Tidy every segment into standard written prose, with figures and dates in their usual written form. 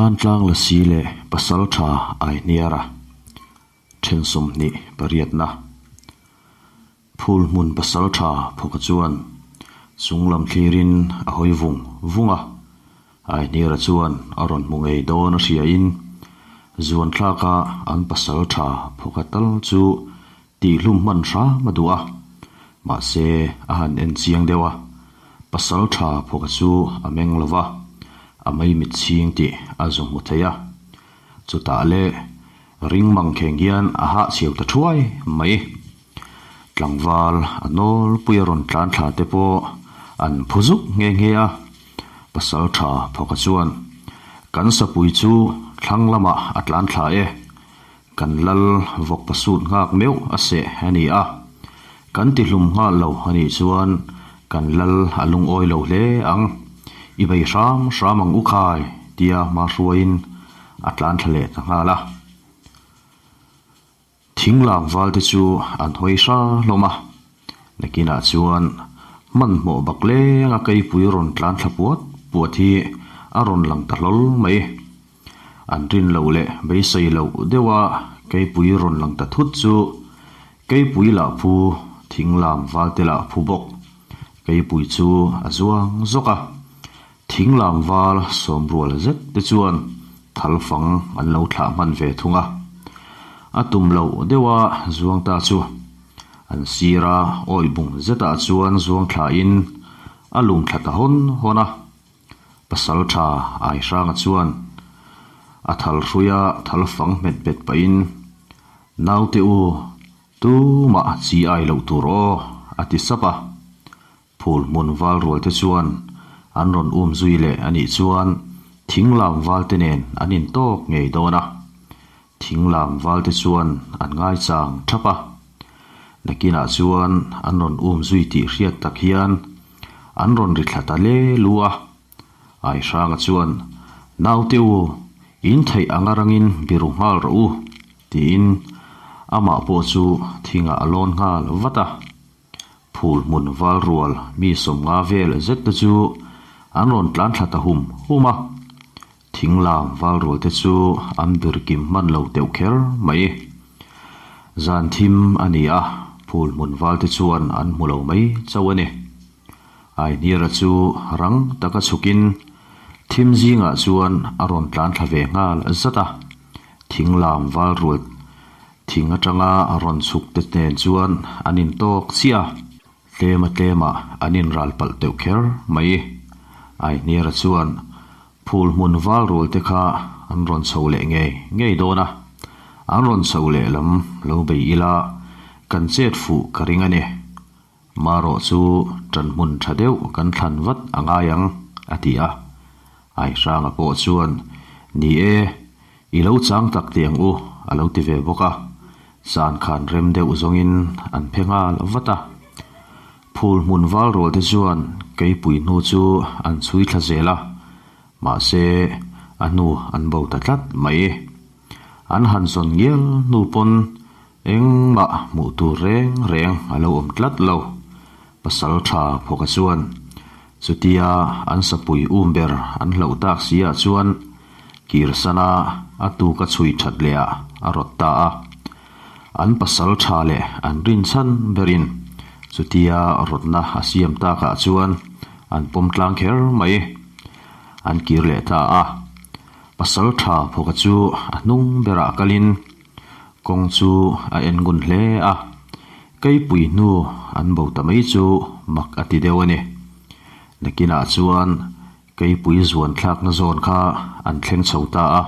Tantlang Lasi leh Pasaltha Aihniara then 28na Phul hmun Pasaltha Phawka chuan chung lam thlirin a hawi vung vung a, Aihniara chuan a rawn hmu ngei dawn a hriain zuanthlaka an Pasaltha Phawka tal chu Tihhlum hman hram a duh a, mahse a han en chiang deuh a, pasal tha phawka chu a meng lo va, a maimit chhing tih a zu hmu thei a. Chutah le ring mang kheng hian a hahchhiau ta thuai mai. Tlangval a nawlpui a rawn tlan thla te pawh an phu zuk nghe nghe a, pasal tha phawka chuan kan sapui chu thlang lamah a tlan thla e, Kan lal vawk pasut nghak meuh a seh a ni a, kan ti hlum nghal lo a nih chuan kan lal a lungawi lo hle ang, i bei hram hram ang u khai tia hma hruaiin a tlan thla leh ta nghal a. Thinglang val te chu an hawi hra hlawm a, nakinah chuan hmanhmawh bak lenga keipui rawn tlan thla puat puat hi a rawn lang ta hlawl mai. An rin loh leh beisei loh deuha keipui rawn lang ta thut chu keipui lah phu thing lam valte lah phu bawk. Keipui chu a zuang zawk a, thing lam val sawm rual zet te chuan thal fang an lo thlah hman ve thung a. A tum loh deuha zuang ta chu an sira awih bung zetah chuan zuang thlain a lum thla ta hawn hawn a. Pasal tha Aihranga chuan a thal hruia thal fang hmet bet pahin, Naute u, tumah chi ai loh tur aw, a ti sap a. Phul hmun val rual te chuan an rawn um zui leh a nih chuan thinglam val te nen an intawk ngei dawn a. Thinglam val te chuan an ngaichang thap a. Nakinah chuan an rawn um zui tih hriat tak hian an rawn ri thla ta le lu a. Aihranga chuan, Naute u, in theih anga rangin biru nghal rawh u, tiin amah pawh chu thingah a lawn nghal vat a. Phul hmun val rual mi 50 vel zet te chu an rawn tlan thla ta hum hum a. Thinglam val rual te chu an bir kim hman lo teuh kher mai. Zan thim a ni a, phul hmun val te chuan an hmu lo mai chauh a ni. Ainira chu rang taka chhukin thim zingah chuan a rawn tlan thla ve nghal zat a. Thinglam val rual thing atanga rawn chhuk te nen chuan an intawk chiah a. Tlema tlemah an inral palh teuh kher mai. Ainira chuan Phul hmun val rual te kha an rawn chho leh ngei ngei dawn a, an rawn chho leh lam lo bei ila kan chet fuh ka ring a ni. Marawh chu ṭan hmun ṭha deuh kan thlan vat a ngai ang, a ti a. Aihranga pawh chuan, Ni e, i lo chang tak teh ang u, a lo ti ve bawk a. Zan khan rem deuh zawngin an phe nghal vat a. Phul hmun val rual te chuan keipui hnu chu an chhui thla zel a, mahse a hnu an bo ta tlat mai. An han zawn ngial hnu pawn engmah hmuh tur reng reng a lo awm tlat lo. Pasal tha Phawka chuan chutia an sapui um ber an hlauh tak si ah chuan kirsana a tuka chhui that leh ah a rawt ta a. An pasal tha leh an rinchhan berin chutia rawtna a siam takah chuan an pawm tlang kher mai. An kir leh ta a, pasal tha phawka chu a hnung berah kalin kawng chu a en ngun hle a, keipui hnu an bo ta mai chu mak a ti deuh a ni. Nakinah chuan Keipui zuan thlakna zawn kha an thleng chho ta a,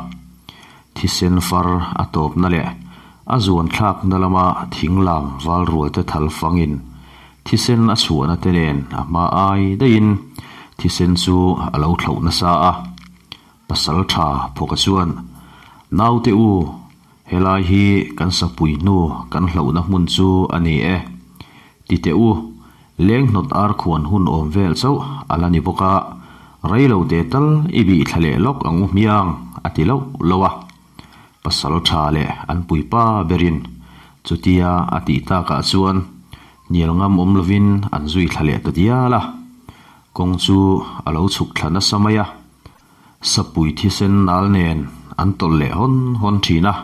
thisen far a tawpna leh a zuan thlakna lama thinglam val rualte thal fangin thisen a chhuahna te nen a hma ai daihin thisen chu a lo thlauh nasa a. Pasal tha Phawka chuan, Naute u, helai hi kan sapui hnu kan hlauhna hmun chu a ni e. Ti teh u, Leng hnawt ar khuan hun awm vel chauh a la ni bawk a, rei lo te tal i bih thla leh lawk ang u hmiang a ti loh loh a. Pasal tha leh an puipa berin chutia a tih takah chuan hnial ngam awm lovin an zui thla leh ta dial a. Kawng chu a lo chhuk thla nasa mai a. Sapui thisen nal nen an tawlh leh hawn hawn thin a,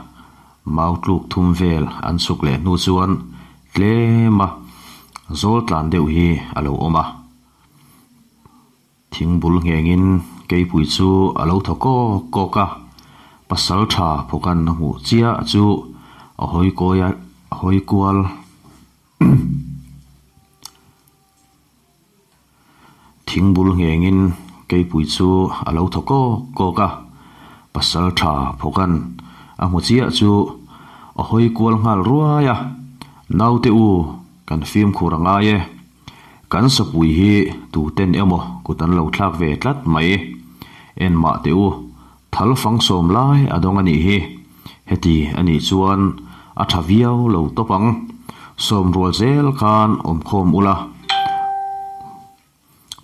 mau tluk thum vel an chhuk leh hnu chuan tlem a zawl tlan deuh hi a lo awm a. Thing bul nghengin keipui chu a lo thaw kawk kawk a, pasal tha phawkan a hmuh chiah chu a hawi kawi a hawi kual. Thing bul nghengin keipui chu a lo thaw kawk kawk a, pasal tha phawkan a hmu chiah chu a hawi kual nghal ruai a, Naute u, kan fimkhur a ngai e. Kan sapui hi tuten emaw kut an lo thlak ve tlat mai. En mah teh u, thal fang sawm lai a dawng a nih hi. Heti a nih chuan a tha viau lo tawp ang. Sawm rual zel khan awmkhawm ula,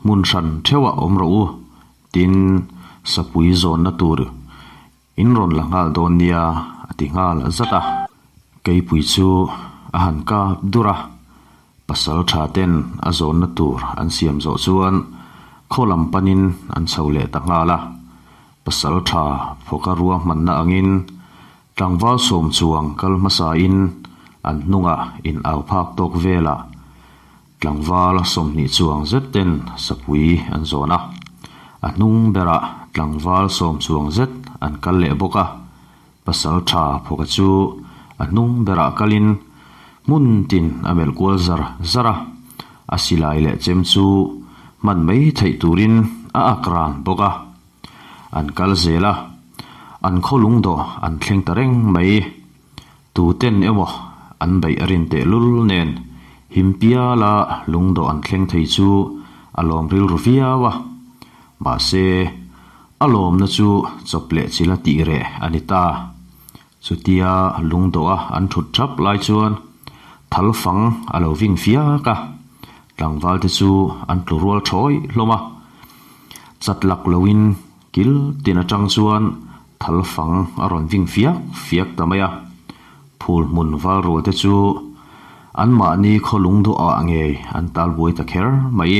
hmun hran theuhah awm rawh u, tin sapui zawnna tur In rawn la nghal dawn nia a ti nghal zat a. Keipui chu a han kap dur a, pasal tha ten a zawnna tur an siam zawh chuan khaw lam panin an chho leh ta nghal a. Pasal tha phawka ruahmanna angin tlangval sawm chuang kal hmasain an hnungah in au phak tawk velah Tlangval 20 chuang zet ten sapui an zawn a, a hnung berah tlangval 10 chuang zet an kal leh bawk a, pasal tha phawka chu a hnung berah kalin hmun tin a melh kual zar zar a, a silai leh chem chu hman mai theih turin a ak ran bawk a. An kal zel a, an khaw lungdawh an thleng ta reng mai. Tuten emaw an beih a rin tehlul nen him piala lungdawh an thleng thei chu a lawm rilru viau a. Mahse, a lawmna chu chawp leh chila tih reh a ni ta. Chutia lungdawha an thut thap lai chuan thal fang a lo ving fiak a, tlangvalte chu an tlu rual thawi hlawm a. Chat lak loin Kil tin atang chuan thal fang a rawn ving fiak fiak ta mai a, phul hmun val rual te chu anmahni khaw lung duhah ngei an tal buai ta kher mai.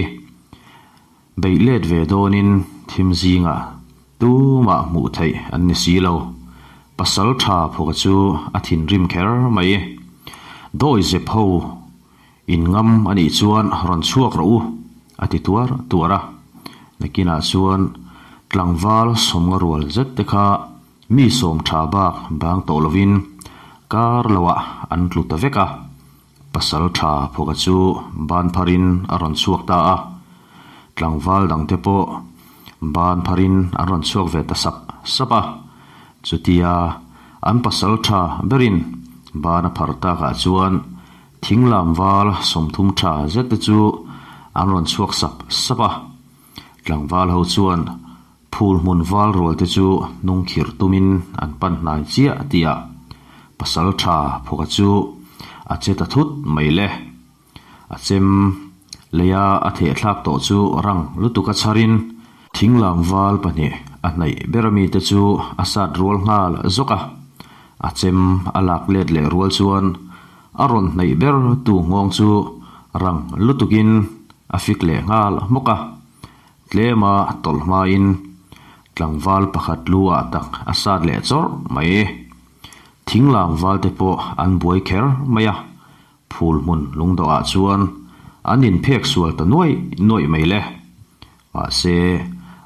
Beih let ve dawnin thim zingah tumah hmuh theih an ni si lo. Pasal tha phawka chu a thinrim kher mai. Dawi zep ho In ngam a nih chuan rawn chhuak rawh u, a ti tuar tuar a. Nakinah chuan tlangval sawmnga rual zet te kha mi sawm tha bak bang tawh lovin kar loah an tlu ta vek a. Pasal tha phawka chu ban pharin a rawn chhuak ta a. Tlangval dangte pawh ban pharin an rawn chhuak ve ta sap sap a. Chutia an pasal tha berin ban a phar takah chuan Thinglam val 30 tha zet te chu an rawn chhuak sap sap a, tlangval ho chuan phul hmun val rual te chu hnung khirh tumin an pan hnai chiah tih ah pasal tha phawka chu a che ta thut mai le. A chem leia a theh thlak tawh chu rang lutuk a chharin thinglam val pahnih a hnaih ber ami te chu a sat rual nghal zawk a, a chem a lak let leh rual chuan A rawn hnaih ber tu nghawng chu rang lutukin a fik leh nghal hmawk a, tlema tawlh hmain tlangval pakhat lu ah tak a sat leh chawrh mai. Thinglang valte pawh an buai kher mai a, phul hmun lungdawh ah chuan an inphek sual ta nuaih nuaih mai le. Mahse,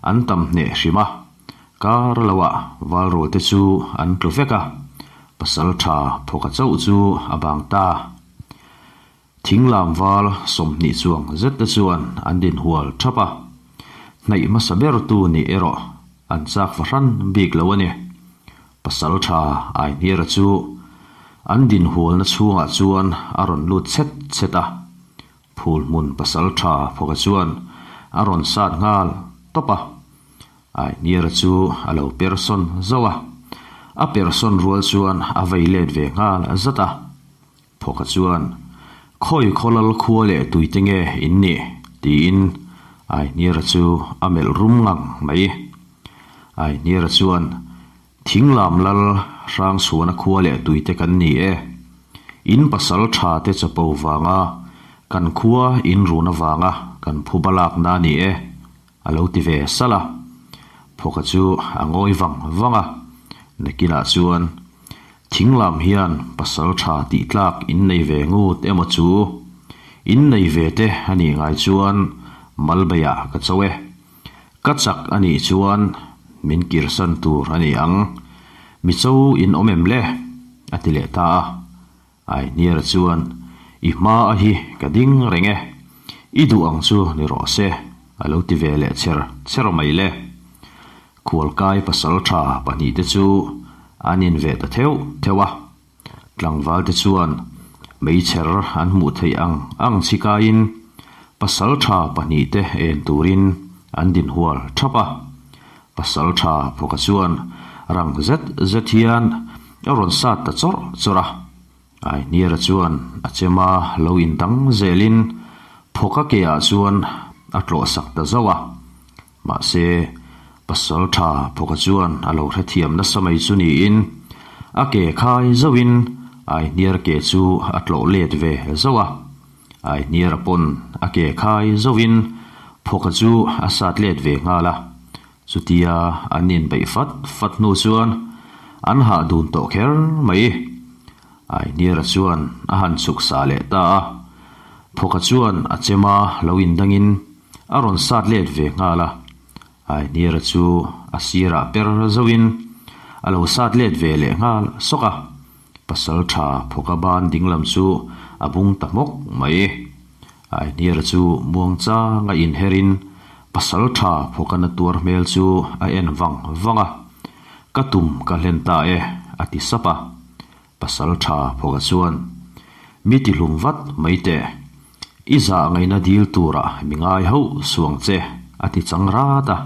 an tam hneh hrim a, kar loah valrualte chu an tlu vek a, pasal tha phawka chauh chu a bang ta. Thinglam val 20 chuang zet te chuan an dinhual thap a, hnaih hmasa bertu nih erawh an chak fahran bik lo a ni. Pasal tha Ainhniara chu an dinhualna chhungah chuan a rawn lut chhet chhet a, Phul hmun pasal tha phawka chuan a rawn sat nghal tawp a, Aihniara chu a lo persawn zauh a, a persawn rual chuan a vei let ve nghal zat a. Phawka chuan, Khawi khawlal khua leh tuite nge in nih? tiin Aihniara chu a melh rum ngang mai. Aihniara chuan, Thinglam lal Hrangchhuana khua leh tuite kan ni e. In pasal tha te chapo vanga kan khua in run avanga kan phuba lakna a ni e, a lo ti ve salh a. Phawka chu a ngawi vang vang a, nakinah chuan thing lam hian pasal tha tih tlak in nei ve ngut emaw chu in nei ve te a nih ngai chuan Malbeiah ka cho e. Ka chak a nih chuan min kirsan tur a ni ang. Mi cho in awm em le? a ti leh ta a. Aihniara chuan, I hma a hi ka ding reng e, i duh ang chu ni rawh se, a lo ti ve leh cher cher mai le. Khualkai pasaltha pahnihte chu an inve ta theuh theuh a. Tlangvalte chuan meichher an hmuh theih ang ang chhikaiin pasaltha pahnihte en turin an dinhual thap a. Pasaltha Phawka chuan rang zet zet hian a rawn sat ta chawrh chawrh a. Aihniara chuan a chema lo indang zelin Phawka ke ah chuan a tlawh sak ta zauh a. Mahse, Pasaltha Phawka chuan a lo hrethiam nasa mai chu niin a ke khai zauhin Aihniara ke chu a tlawh let ve zauh a. Aihniara pawn a ke khai zauhin Phawka chu a sat let ve nghal a. Chutia an inbeih fat fat hnu chuan an hah dun tawh kher mai. Aihniara chuan a han chhuk sa leh ta a. Phawka chuan a chema lo indangin a rawn sat let ve nghal a. Aihniara chu a sirah per zauhin a lo sat let ve leh nghal sawk a. Pasaltha Phawka ban dinglam chu a bung ta hmawk mai. Aihniara chu muang chang a inherin Pasaltha Phawka na tuar hmel chu a en vang vang a, Ka tum ka hlen ta e, a ti sap a. Pasaltha Phawka chuan, Mi ti hlum vat mai teh. I zah ngaihna dil turah mi ngai hauh suang che, a ti chang rat a.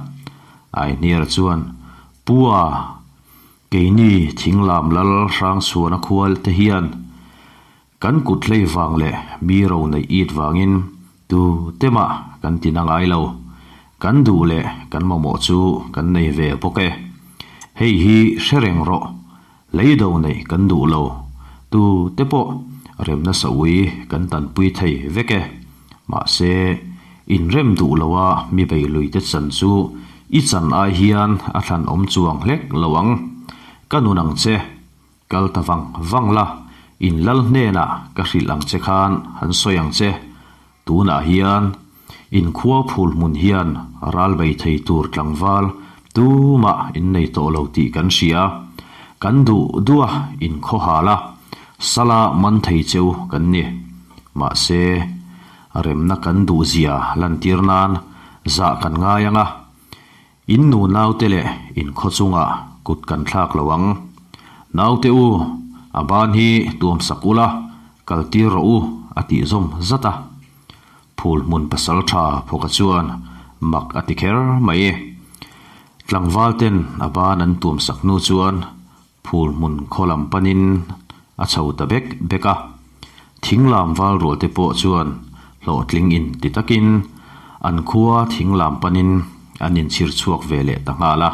Aihniara chuan, Pua! Keini thinglam lal Hrangchhuana khual te hian kan kut hlei vang leh mi ro neih it vangin tu te mah kan ti na ngai lo. Kan duh leh kan mamawh chu kan nei ve bawk e. Hei hi hre reng rawh, leido neih kan duh lo, tu te pawh remna saui kan tanpui thei vek e. Mahse, inrem duh loa mi beilui te chan chu i chan ai hian a thlan awm chuang hlek lo ang. Ka nun ang che, kal ta vang vang la, in lal hnenah ka hrilh ang che khan han sawi ang che. Tunah hian in khua phul hmun hian ral bei thei tur tlangval tumah in nei tawh lo tih kan hria. Kan duh duh a in khawhal a, sala man thei cheu kan ni. Mahse, remna kan duhzia lantir nan zah kan ngai ang a, in nu naute leh in khaw chungah kut kan thlak lo ang. Naute u, a ban hi tuam sak ula, kal tir rawh u, a tih zawm zat a. Phul hmun pasal tha Phawka chuan mak a ti kher mai. Tlangval ten a ban an tuam sak hnu chuan Phul hmun khaw lam panin a chho ta bek bek a. Thinglam val rual te pawh chuan hlawhtling in ti takin an khua thinglam panin an inchhir chhuak ve leh ta nghal a.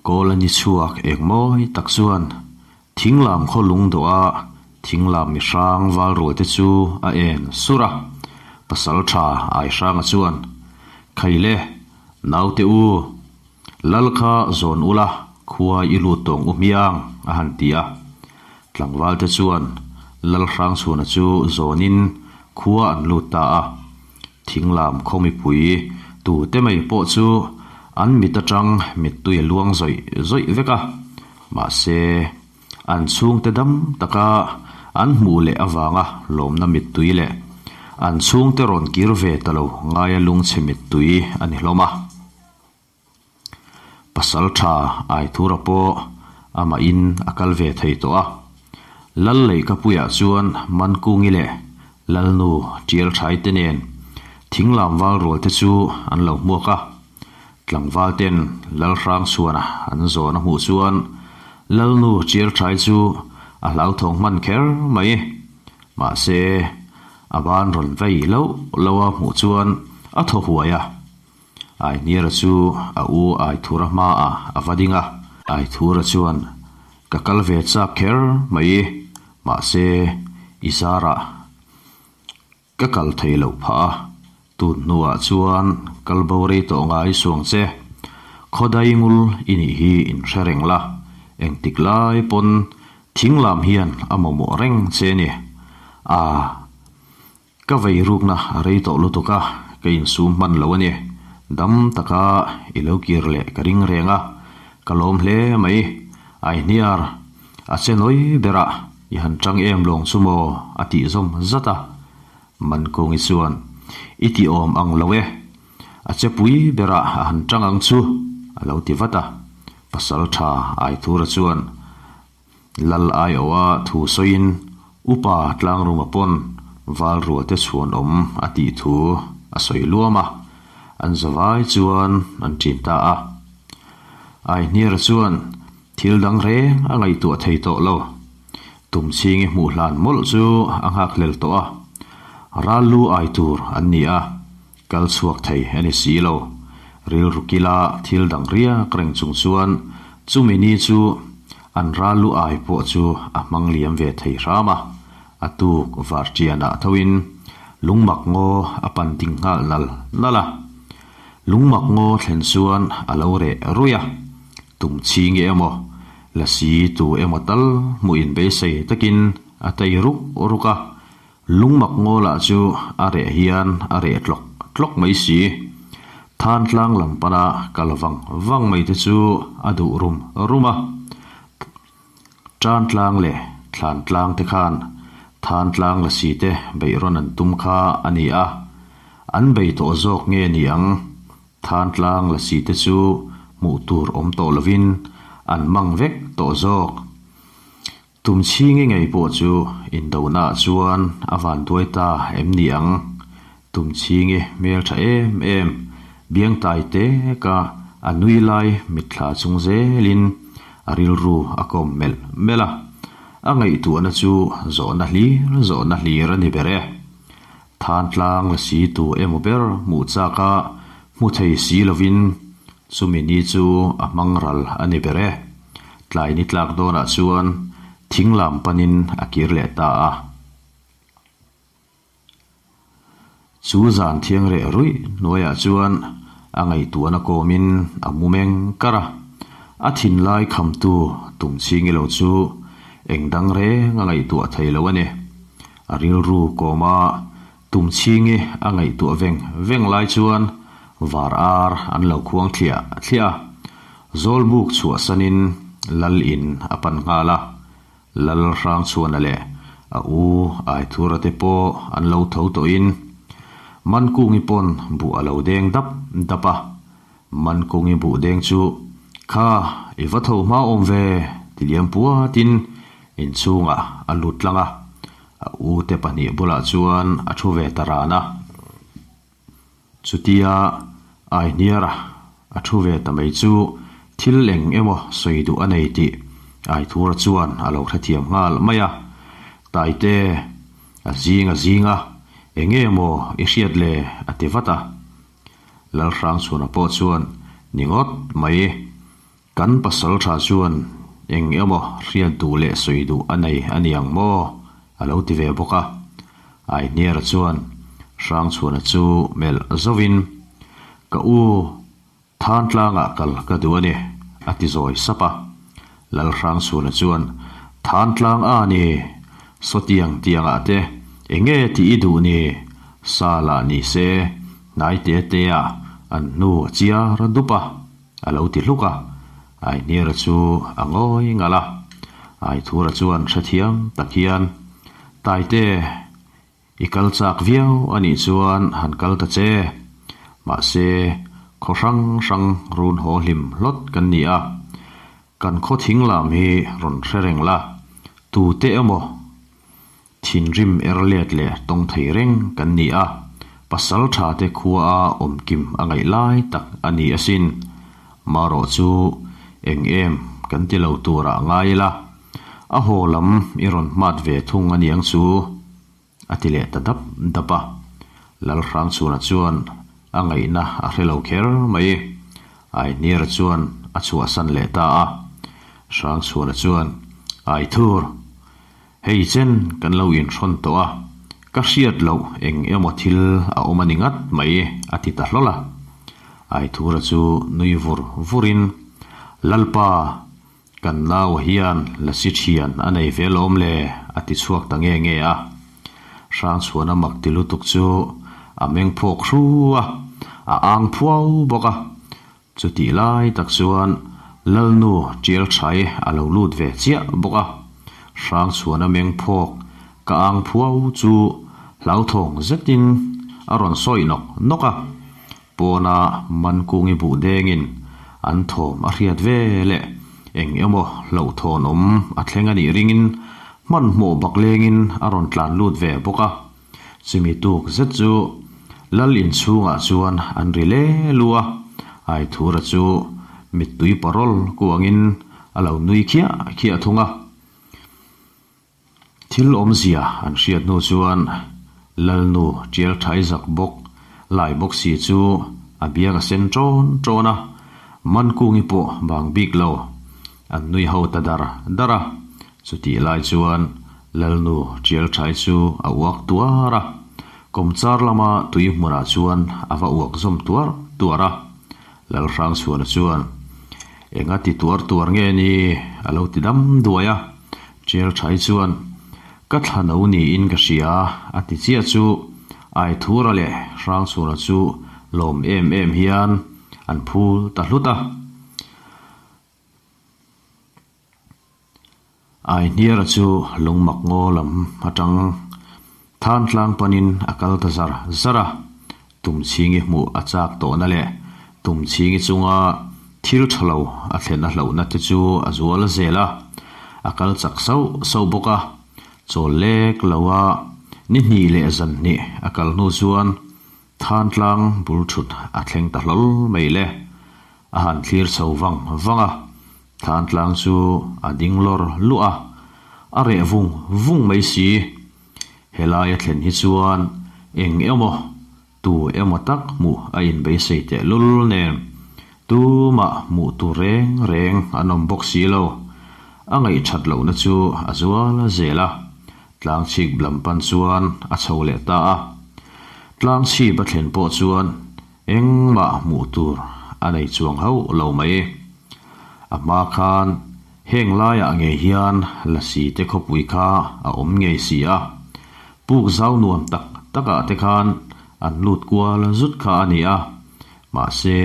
Kawl a ni chhuak eng mawi tak chuan thinglam khaw lung dawh a thinglam mi hrang val rual te chu a en sur a. Pasal tha Aihranga chuan, Khaile, Naute u, Lal kha zawn ula khua i lut tawng u hmiang, a han ti a. Tlangvalte chuan Lal Hrangchhuana chu zawnin khua an lut ta a. Thinglam khaw mipui tute mai pawh chu an mit atang mittui a luang zawih zawih vek a. Mahse, An chhungte dam taka an hmuh leh avanga lawmna mittui leh an chhungte rawn kir ve ta lo ngaia lungchhe mittui a ni hlawm a. Pasal tha Aithura pawh amahin a kal ve thei tawh a. Lal Leihkapuiah chuan Mankungi leh Lalnu Tialthaite nen thinglam val rualte chu an lo hmuak a. Tlangval ten Lalhrangchhuana an zawn a hmuh chuan Lalnu Chialthai chu a hlauthawng hman kher mai. Mahse, a ban rawn vei loh loh a hmuh chuan a thaw huai a. Aihniara chu a u Aithura hmaah a va ding a. Aithura chuan, Ka kal ve chak kher mai, mahse, i zarah. Ka kal thei loh phah a, Tun hnuah chuan kal bo rei tawh ngai suang che. Khawdai ngul i nih hi in hre reng la, engtik lai pawn thing lam hian a mamawh reng che ni. Aa. Ka vei rukna a rei tawh lutuk a, ka insum hman lo a ni. Dam taka i lo kir leh ka ring reng a, ka lawm hle mai. Aihniar, a che nawi berah i han tang em lawng chu maw? a tih zawm zat a. Mankungi chuan, I ti awm ang lo e, a che pui berah a han tang ang chu, a lo ti vat a. Pasaltha Aithura chuan, Lal aiawha thu sawiin Upa Tlangruma pawn Valrualte chhuan awm a tih thu a sawi luam a, an zavai chuan an ṭin ta a. Aihniara chuan thil dang reng a ngaihtuah thei tawh lo. Tumchhingi hmuh hlan mawlh chu a nghakhlel tawh a, ral lu ai tur an ni a, kal chhuak thei a ni si lo. Rilru kila thil dang riak reng chung chuan chumi ni chu an ral lu ai pawh chu a hmang liam ve thei hram a, a tuk varṭianah thoin lungmak ngaw a pan ding nghal nal nal a. Lungmak ngaw thlen chuan a lo reh ruih a, Tum chi nge emaw, lasi tu emaw tal hmuh in beisei takin a tei ruk ruk a, lungmak ngaw lah chu a reh hian a reh tlawk tlawk mai si. Than tlang lam pana kal vang vang mai te chu a duh rum rum a. Tan tlang leh thlan tlang te khan than tlang lasi te beih rawn an tum kha a ni a, an bei tawh zawk nge ni ang? Thantlang lasi te chu hmuh tur awm tawh lovin an mang vek tawh zawk. Tum chhingi ngei pawh chu indonaah chuan a van duai ta em ni ang? Tum chhingi hmel tha em em, biang tai teka a nui lai mitthla chung zelin a rilru a kawm melh melh a. A ngaihtuahna chu zawhna hlir zawhna hlir a ni ber e. Thantlang la si tu emaw ber hmuh chak a hmu thei si lovin chumi ni chu a hmang ral a ni ber e. Tlai ni tlak dawnah chuan thing lam panin a kir leh ta a. Chu zan thiang reh ruih hnuaiah chuan a ngaihtuahna kawmin a mu meng kar a. A thinlai khamtu tum chhingi lo chu eng dang reng a ngaihtuah thei lo a ni. A rilru kawma Tumchhingi a ngaihtuah veng veng lai chuan var ar an lo khuang thliah thliah a, Zawlbuk chhuahsanin Lal in a pan nghal a, Lal Hrangchhuana leh a u Aithura te pawh an lo tho tawhin Mankungi pawn buh a lo deng dap dap a, Mankungi buh deng chu, Kha, i va tho hma awm ve, ti liam puatin inchhungah a lut tlang a, a ute pahnih bulah chuan a thu ve ta ran a. Chutia Aihniara a thu ve ta mai chu thil eng emaw sawi duh a nei tih Aithura chuan a lo hrethiam nghal mai a, Taite, a zing a zing a, enge maw i hriat le? a ti vat a. Lalhrangchhuana pawh chuan, Ni ngawt mai, kan pasal tha chuan eng emaw hriat duh leh sawi duh a nei a ni ang maw? a lo ti ve bawk a. Aihniara chuan Hrangchhuana chu melh zauhin, Ka u, Thantlangah kal ka duh a ni, a ti zawi sap a. Lalhrangchhuana chuan, Thantlang a ni, sawtiang tiangah te enge tih i duh ni? Sa lah ni se, hnai te te ah an hnu a chiar dup a, a lo ti hluk a. Aihniara chu a ngawi ngalh a. Aithura chuan hrethiam tak hian, Taite, I kal chak viau a nih chuan han kal ta che. Mahse, khaw hrang hrang run haw hlim hlawt kan ni a. Kan khaw thing lam hi rawn hre reng la, tute emaw thinrim er let leh tawng thei reng kan ni a, pasal tha te khua a awm kim a ngaih lai tak a ni asin. Marawh chu eng em kan ti lo turah ngai ila. A haw lam i rawn hmat ve thung a niang chu, a ti leh ta dap dap a. Lalhrangchhuna chuan a ngaihna a hre lo kher mai. Aihniara chuan a chhuahsan leh ta a. Hrangchhuna chuan, Aithur, hei chen kan lo inhrawn tawh a. Ka hriat loh eng emaw thil a awm a ni ngat mai, a ti ta hlawl a. Aithura chu nui vur vurin, Lalpa, kan naua hian lasi thian a nei ve lawm le, a ti chhuak ta nge nge a. Hrangchhuana mak ti lutuk chu a meng phawk hru a, a ang phuau bawk a. Chutih lai tak chuan Lalnu Tialthai a lo lut ve chiah bawk a, Hrangchhuana meng phawk ka ang phuau chu hlauthawng zetin a rawn sawi nawk nawk a, pawna Mankungi buh dengin an thawm a hriat ve leh eng emaw hlauhthawn awm a thleng a nih ringin hmanhmawh bak lengin a rawn tlan lut ve bawk a. Chumi tuk zet chu Lal inchhungah chuan an ri le lu a, Aithura chu mittui parawl kuangin a lo nui khiah khiah thung a. Thil awmzia an hriat hnu chuan Lalnu Tial Thai zak bawk lai bawk si chu a biang a sen ṭawn ṭawn a, Mankungi pawh bang bik lo an nui ho ta dar dar a. Chutih lai chuan Lalnu Tial Thai chu a uak tuar a, kawmchar lama tui hmunah chuan a va uak zawm tuar tuar a. Lalhrangchhuana chuan, Enga ti tuar tuar nge ni? a lo ti dam duai a. Tial Thai chuan, Ka thla no niin ka hria, a ti chiah chu Aithura leh Hrangchhuana chu lawm em em hian an phul ta hlut a. Aihniara chu lungmak ngaw lam atang than tlang panin a kal ta zar zar a, Tumchhingi hmuh a chak tawhna leh Tumchhingi chunga thil tha lo a thlen a hlauhna te chu a zual zel a, a kal chak sauh sauh bawk a, chawl lek lo a ni hnih leh zan hnih a kal hnu chuan than tlang bul thut a thleng ta hlawl mai le. A han thlir chho vang vang a, Thantlang chu a ding lawr luah a, a reh vung vung mai si. Helai a thlen hi chuan eng emaw, tu emaw tak hmuh a inbeisei teh lul nen, tumah hmuh tur reng reng an awm bawk si lo. A ngaihthat lohna chu a zual zel a, tlangchhip lam pan chuan a chho leh ta a. Tlangchhip a thlen pawh chuan Engmah hmuh tur a nei chuang hauh lo mai. A hma khan heng laiah ngei hian Lasi te khawpui kha a awm ngei si a, puk zau nuam tak takah te khan an lut kual zut kha a ni a, mahse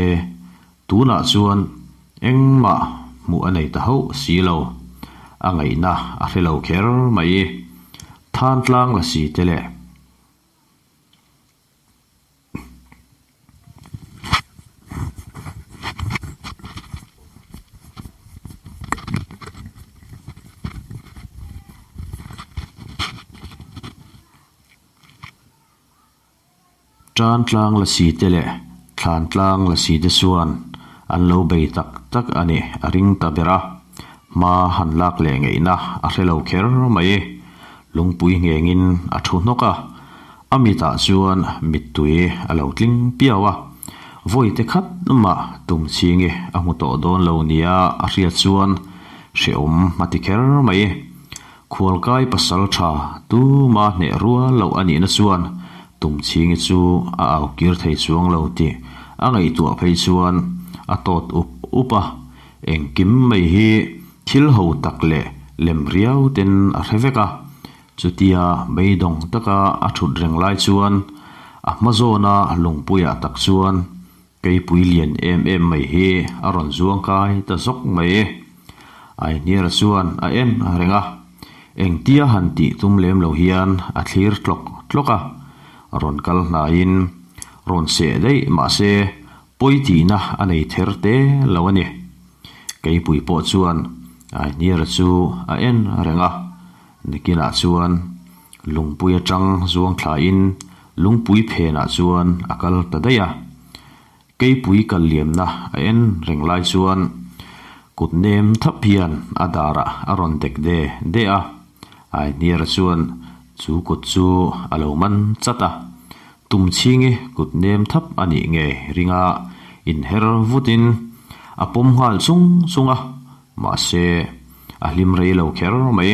tunah chuan engmah hmuh a nei ta hauh si lo. A ngaihna a hre lo kher mai. Thantlang Lasi te leh. Tan tlang la si te leh thlan tlang la si te chuan an lo bei tak tak a ni a ring ta ber a, hma han lak leh ngeihna a hre lo kher mai. Lungpui nghengin a thu hnawk a, A mitah chuan mittui a lo tling piau a, vawite khat mah tum chhingi a hmu tawh dawn lo nia a hriat chuan hrehawm a ti kher mai. Khualkai pasal tha tuma hneh rual loh a nihna chuan tum chhingi chu a au kir thei chuang lo tih a ngaihtuah phei chuan a tawt up up a, engkim mai hi thil ho tak leh lem riau ten a hre vek a. Chutia beidawng taka a thut reng lai chuan a hma zawna lungpuiah tak chuan keipui lian em em mai hi a rawn zuang kai ta zawk mai. Aihniara chuan a en reng a, engtia han tih tum lem lo hian a thlir tlawk tlawk a, rawn kal hnaiin rawn seh daih mahse pawi tihna a nei ther te lo a ni. Keipui pawh chuan Aihniara chu a en reng a. Nikinah chuan lungpui atang zuang thlain lungpui phenah chuan a kal ta daih a. Keipui kal liamna a en reng lai chuan kut nem thap hian a darah a rawn dek de de a. Aihniara chuan chu kut chu a lo man chat a. Tumchhingi kut nem thap a nih ngei ringa inher vutin a pawm nghal chung chung a. Mahse, a hlim rei lo kher mai.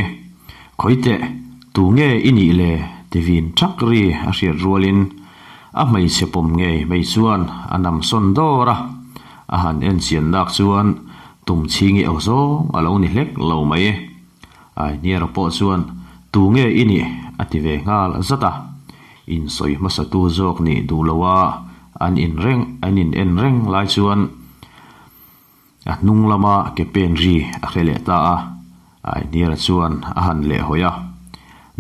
Khawiteh, tu nge i nih le? ti vin ṭhak ri a hriat rualin a hmeichhe pawm ngei mai chuan a nam sawn dawr a, a han en chian nak chuan tum chhingi aw zawng a lo ni hlek lo mai. Ainiara pawh chuan Tu nge i nih? a ti ve nghal zat a, insawi hmasatu zawk nih duh loa an in reng an in en reng lai chuan A hnung lama ke pen ri a hre leh ta a, Ainiara chuan a han leh hawi a.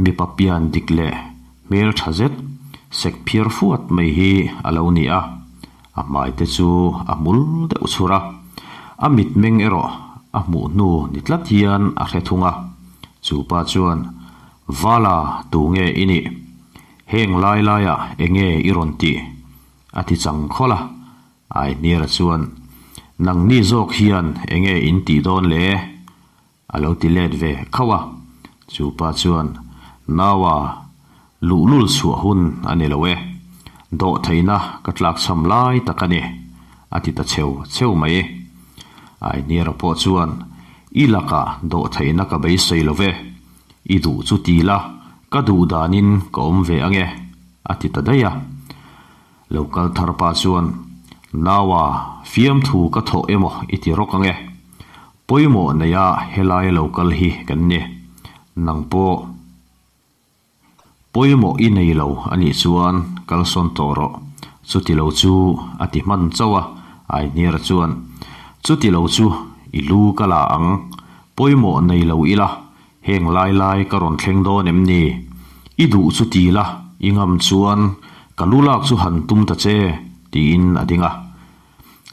Mipa pian dik leh hmel tha zet sek phiar fuat mai hi a lo ni a, a hmai te chu a hmul deuh chhur a, a mitmeng erawh a hmuh hnu ni tlat hian a hre thung a. Chu pa chuan, Vala, tu nge i nih? Heng lai laiah enge i rawn tih? a ti chang khawlh a. Aihniara chuan, Nangni zawk hian enge in tih dawn le? A lo ti let ve khauh a. Chu pa chuan, Naua, luhlul chhuah hun a ni lo e. Dawhtheihna ka tlakchham lai tak a ni, a ti ta cheu cheu mai. Aihniara pawh chuan, I lakah dawhtheihna ka beisei lo ve. I duh chu ti la, ka duh danin ka awm ve ange, a ti ta daih a. Lo kal thar pa chuan, Naua, fiamthu ka thawh emaw i ti rawk ange. Pawimawh neia helaia lo kal hi kan ni. Nang pawh pawimawh i nei lo a nih chuan kal sawn tawh rawh. Chuti lo chu a ti hman chauh a, Aihniara chuan, Chuti lo chu i lu ka la ang. Pawimawh nei lo ila Heng lai lai ka rawn thleng dawn em ni? I duh chu ti la, i ngam chuan ka lu lak chu han tum ta che, tiin a ding a.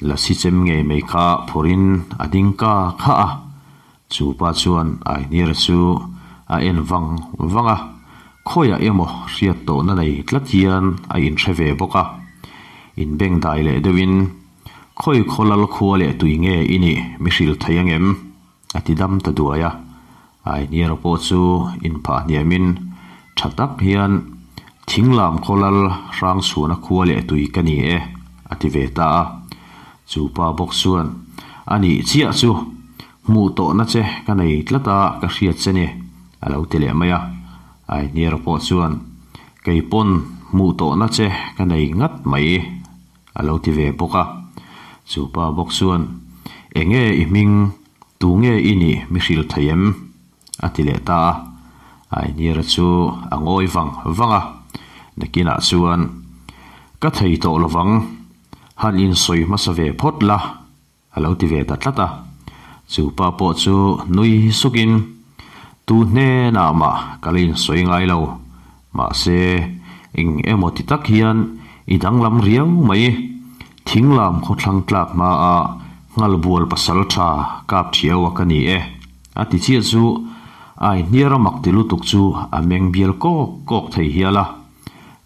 Lasi chem ngei mai kha phawrhin a ding ka kha a. Chu pa chuan Aihniara chu a en vang vang a, khawiah emaw hriat tawhna nei tlat hian a inhre ve bawk a. Inbengdai leh deuhin, Khawi khawlal khua leh tui nge i nih mi hrilh thei angem? A ti dam ta duai a, Aihniara pawh chu inphah hniamin tha tak hian Thinglam khawlal hrang chhuahna khua leh tui ka ni e, a ti ve ta a. Chu pa bawk chuan, A nih chiah chu, hmuh tawhna che ka nei tlat a ka hriat che ni, a lo ti leh mai a. Aihniara pawh chuan, Kei pawn hmuh tawhna che ka nei ngat mai. A lo ti ve bawk a. Chu pa bawk chuan, Enge i hming, tu nge i nih mi hrilh thei em? a ti leh ta a. Ainiera chu a ngawi vang vang a. Nakinah chuan, Ka thei tawh lovang, han insawi hmasa ve phawt la, A lo ti ve ta tlat a. Chu pa pawh chu nui sukin, Tu hnenah mah ka la insawi ngai lo. Mahse, eng emaw ti tak hian i danglam riau mai. Thinglam khawthlang tlak hmaa nghalbual pasal tha kap thiau a ka ni e. A ti chiah chu ai hniara mak ti lutuk chu a meng bial kawk kawk thei hial a.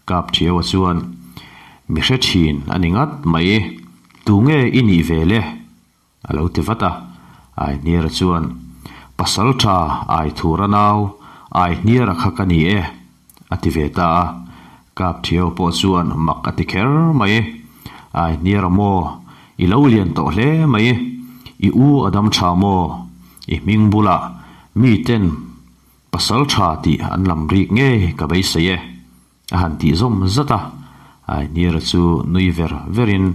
Kap thiau a chuan, Mi hre thin a ni ngat mai. Tu nge i nih ve le? A lo ti vat a. Aihniara chuan, Pasal tha Aithura nau, Aihniara kha ka ni e, a ti ve ta a. Kapthiau pawh chuan mak a ti kher mai. Aihniara maw, i lo lian tawh hle mai. I u a dam tha maw? I hming bulah miten pasal tha tih an lam rik ngei ka beisei e. A han tih zawm zat a, Aihniara chu nui ver verin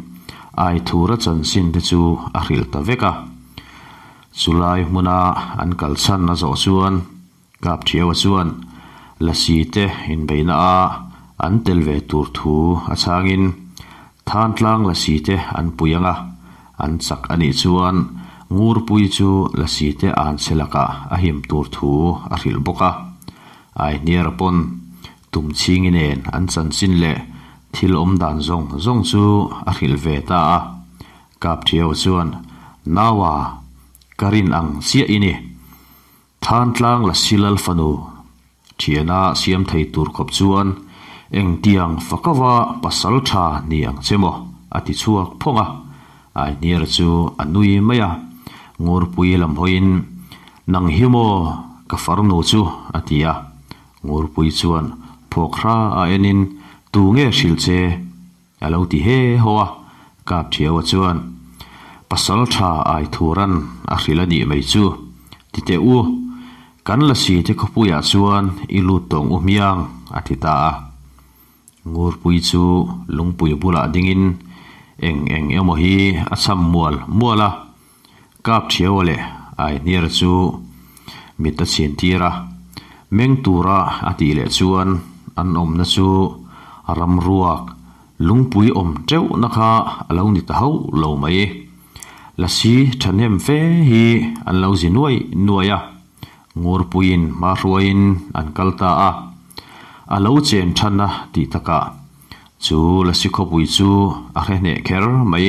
Aithura chanchin te chu a hrilh ta vek a. Chulai hmuna an kal chhan a zawh chuan Kapthiaua chuan Lasi te inbeihna a an tel ve tur thu a chhangin Thantlang Lasi te an pui ang a, an chak a nih chuan Ngurpui chu Lasi te an che lakah a him tur thu a hrilh bawk a. Aihniara pawn Tumchhingi nen an chanchin leh thil awm dan zawng zawng chu a hrilh ve ta a. Kapthiau chuan, Naua, ka rin ang chiah i ni. Thantlang Lasilal fanu thiana siam thei tur khawp chuan engtiang fakava pasal tha ni ang che maw? a ti chhuak phawng a. Aihniara chu a nui mai a, Ngurpui lam hawiin, Nang hi maw ka farnu chu? a ti a. Ngurpui chuan phawk hra a enin, Tu nge hrilh che? a lo ti he haw a. Kapthiaua chuan, Pasal tha Aithuran a hrilh a nih mai chu. Ti teh u, kan lasi te khawpuiah chuan i lut tawng u hmiang, a ti ta a. Ngurpui chu lungpui bulah dingin eng eng emaw hi a cham mual mual a, Kap Thiaua leh Aihniara chu mit a chhin tir a, meng tura a tih leh chuan an awmna chu ramruak lungpui awm teuhna kha a lo ni ta hauh lo mai. Lasi thahnem fe hi an lo zi nuai nuai a, Ngurpuiin hma hruaiin an kal ta a, a lo chen than a tih takah chu lasi khawpui chu a hre hneh kher mai.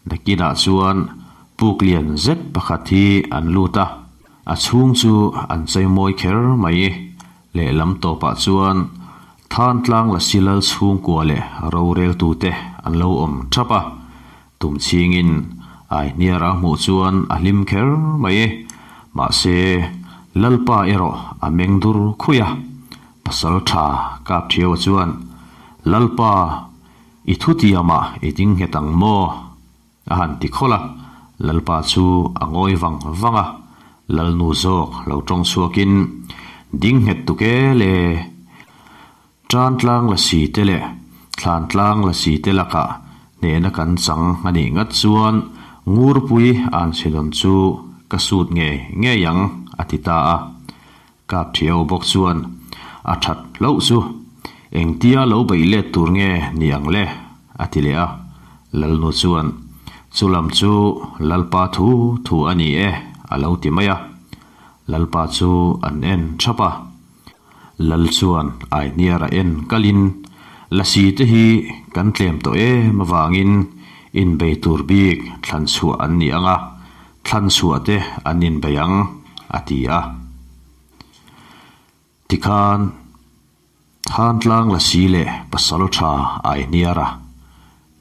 Nakinah chuan puk lian zet pakhat hi an lut a, a chhung chu an cheimawi kher mai. Lehlam tawpah chuan Thantlang Lasi Lal chhungkua leh roreltute an lo awm thap a, tum chhingin Aihniar a hmuh chuan a hlim kher mai. Mahse, Lalpa erawh a meng dur khui a, Pasal tha kap thiau chuan, Lalpa, I thutiamah i ding nghet ang maw? A han ti khawlh a, Lalpa chu a ngawi vang vang a, Lalnu zawk lo tawng chhuakin, Ding nghet tuk e le! Tan tlang la si te leh thlan tlang la si te lakah hnehna kan chang a nih ngat chuan Ngurpui Anchhedon chu ka sut ngei ngei ang, a ti ta a. Kap Thiau bawk chuan, A that hlauh chu, engtia lo beih let tur nge ni ang le? a ti leh a. Lalnu chuan, Chu lam chu Lalpa thu thu a ni e, a lo ti mai a. Lalpa chu an en thap a. Lal chuan Aihniar a en kalin, Lasi te hi kan tlem tawh em avangin inbei tur bik thlan chhuah an ni ang a, thlan chhuah te an inbei ang, a ti a. Tikhan Thantlang Lasi leh Pasal tha Aihniara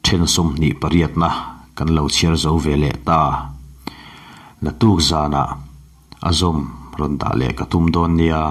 then 28na kan lo chhiar zo ve leh ta. Naktuk zanah a zawm rawn dah leh ka tum dawn nia.